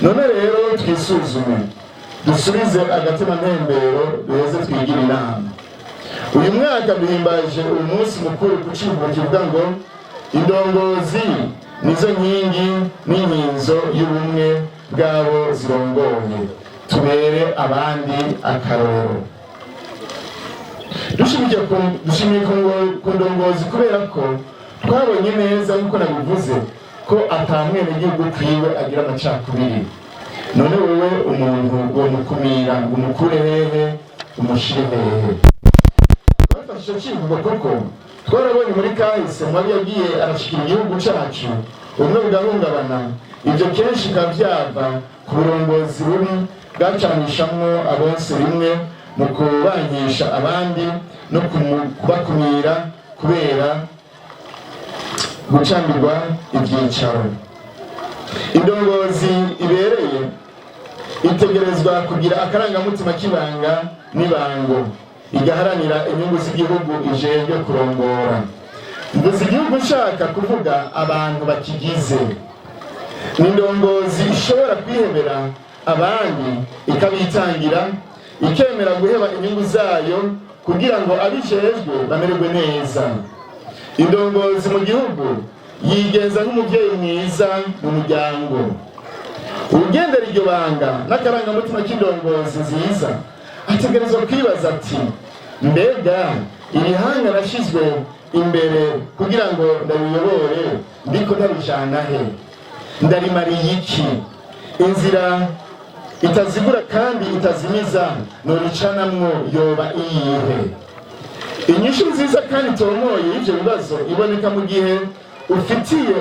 None rero twisuzume, dusubize agatima mpembero, duheze twigire inama. Uyu mwaka duhimbaje uyu munsi mukuru ku civugo kivuga ngo: "Indongozi nizo nkingi n'inkinzo y'ubumwe bw'abo zirongoye, tubere abandi akarorero." Dushimiye ku ndongozi kubera ko twabonye neza, nk'uko nabivuze, ko ata mwenegihugu kwiwe agira amacakubiri. None wowe umuntu womukumira ngo umukure hehe, umushire hehe? Twafashe ico civugo kuko twarabonye muri kahise mabi yagiye arashikira igihugu cacu, ubumwe bugahungabana. Ibyo kenshi bikaba byava ku burongozi bubi bwacanishamwo abonse rimwe mu kubangisha abandi no kubakumira kubera gucambirwa ibyicaro. Indongozi ibereye itegerezwa kugira akarangamutima k'ibanga n'ibango, igaharanira inyungu z'igihugu ijejwe kurongora. Mvuze igihugu nshaka kuvuga abantu bakigize. Ni indongozi ishobora kwihebera abandi, ikabitangira, ikemera guheba inyungu zayo kugira ngo abijejwe bamererwe neza. Indongozi mu gihugu yigenza nk'umubyeyi mwiza mu muryango. Ugendera iryo banga n'akarangamutima k'indongozi nziza ategerezwa kwibaza ati: "Mbega iri hanga nashyizwe imbere kugira ngo ndabiyobore, ndiko ndarijana he? Ndarimariye iki? Inzira itazigura kandi itazimiza noricanamwo yoba iyihe?" Inyishu nziza kandi itomoye y'ibyo bibazo iboneka mu gihe ufitiye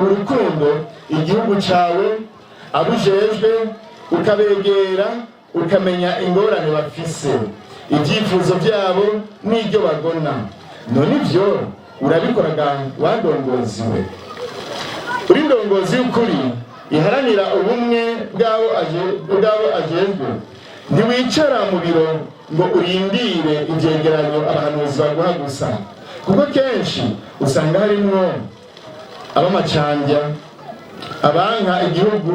urukundo igihugu cyawe, abo ujejwe, ukabegera, ukamenya ingorane bafise, ibyifuzo byabo n'ibyo bagona. None ibyo urabikoraga, wa ndongozi we? Uri ndongozi y'ukuri iharanira ubumwe bw'abo ajejwe, ntiwicara mu biro ngo urindire ibyegeranyo abahanuzi baguha gusa, kuko kenshi usanga harimwo ab'amacandya, abanka igihugu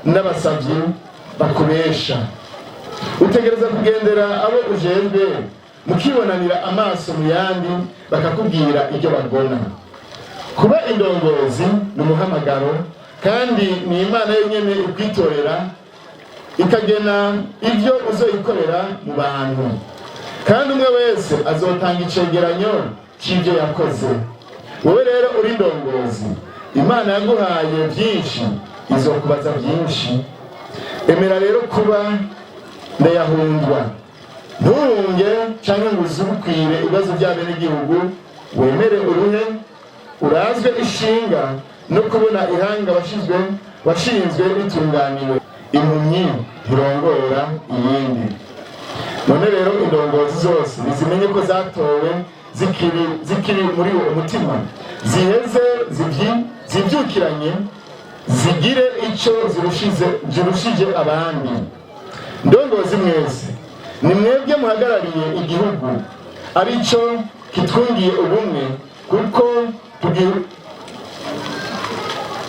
n'abasabyi bakubesha. Utegereza kugendera abo ujejwe, mukibonanira amaso mu yandi, bakakubwira ibyo bagona. Kuba indongozi ni umuhamagaro, kandi ni Imana yonyine ikwitorera, ikagena ibyo uzoyikorera mu bantu. Kandi umwe wese azotanga icegeranyo cy'ibyo yakoze. Wowe rero uri indongozi, Imana yaguhaye byinshi, izokubaza byinshi. Emera rero kuba ndayahundwa, ntuhunge cyangwa ngo uzubukwire ibibazo by'abenegihugu. Wemere uruhe, urazwe ishinga no kubona ihanga washinzwe washinzwe ritunganiwe. Impumyi ntirongora iyindi. None rero indongozi zose nizimenye ko zatowe zikiri muri uwo mutima, ziheze zibyukiranye, zigire icyo zirushije abandi. Ndongozi mwese, ni mwebwe muhagarariye igihugu, aricyo kitwungiye ubumwe, kuko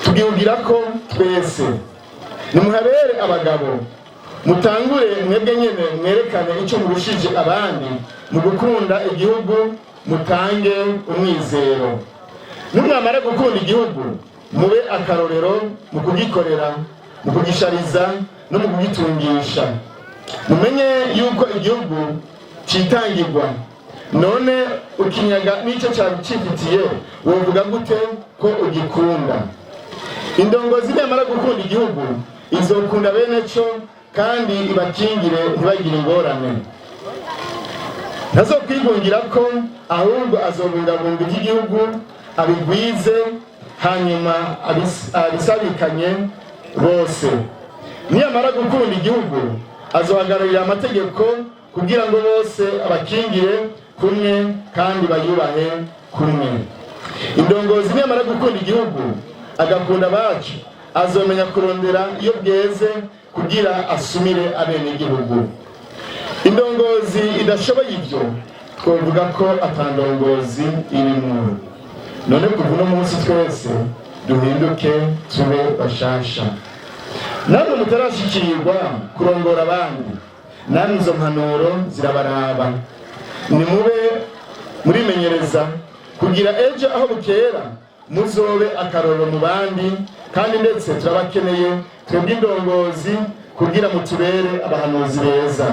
tugihugira ko twese. Nimuhabere abagabo, mutangure mwebwe nyene, mwerekane icyo murushije abandi mu gukunda igihugu, mutange umwizero. Nimwamara gukunda igihugu, mube akarorero mu kugikorera, mu kugishariza no mu kugitungisha. Mumenye yuko igihugu citangirwa. None ukinyaga n'icyo cyari cifitiye, wovuga gute ko ugikunda? Indongozi nimara gukunda igihugu, izokunda bene cyo kandi ibakingire ntibagire ingorane. Ntazokwigungira ko, ahubwo azobungabunga iby'igihugu, abigwize, hanyuma abisabikanye bose. Niyamara gukunda igihugu, azohagararira amategeko kugira ngo bose abakingire kumwe kandi bayubahe kumwe. Indongozi niyamara gukunda igihugu, agakunda abacu, azomenya kurondera iyo bweze kugira asumire abenegihugu. Indongozi idashoboye ibyo, twavuga ko atandongozi irimwo. None kuva uno munsi twese duhinduke, tube bashasha. Namwe mutarashikirwa kurongora abandi, namwe izo mpanuro zirabaraba. Nimube murimenyereza kugira ejo aho bukera muzobe akarorero mu bandi. Kandi ndetse turabakeneye twebwe indongozi kugira mutubere abahanuzi beza.